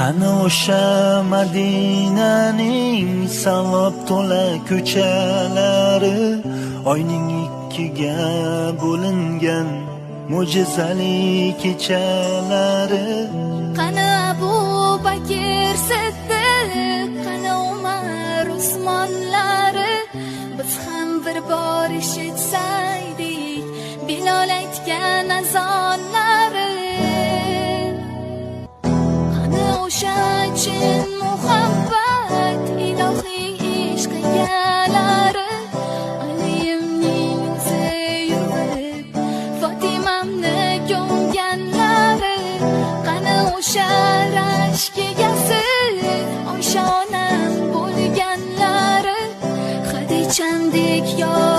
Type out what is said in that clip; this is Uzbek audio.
Qani o'sha Madinaning savob to'la ko'chalari, oyning ikkiga bo'lingan mo'jizali kechalari. Qani Abu Bakr Siddiq, qani Umar, Usmonlari? Biz ham bir bor eshitsaydik Bilol aytgan azonlari. Qani o'sha chin muhabbat, ilohiy ishq egalari? Alimning o'zi yurib, Fotimamni ko'mganlari. Qani o'sha rashk egasi, Oysha onam bo'lganlari? Hadichamdek yor.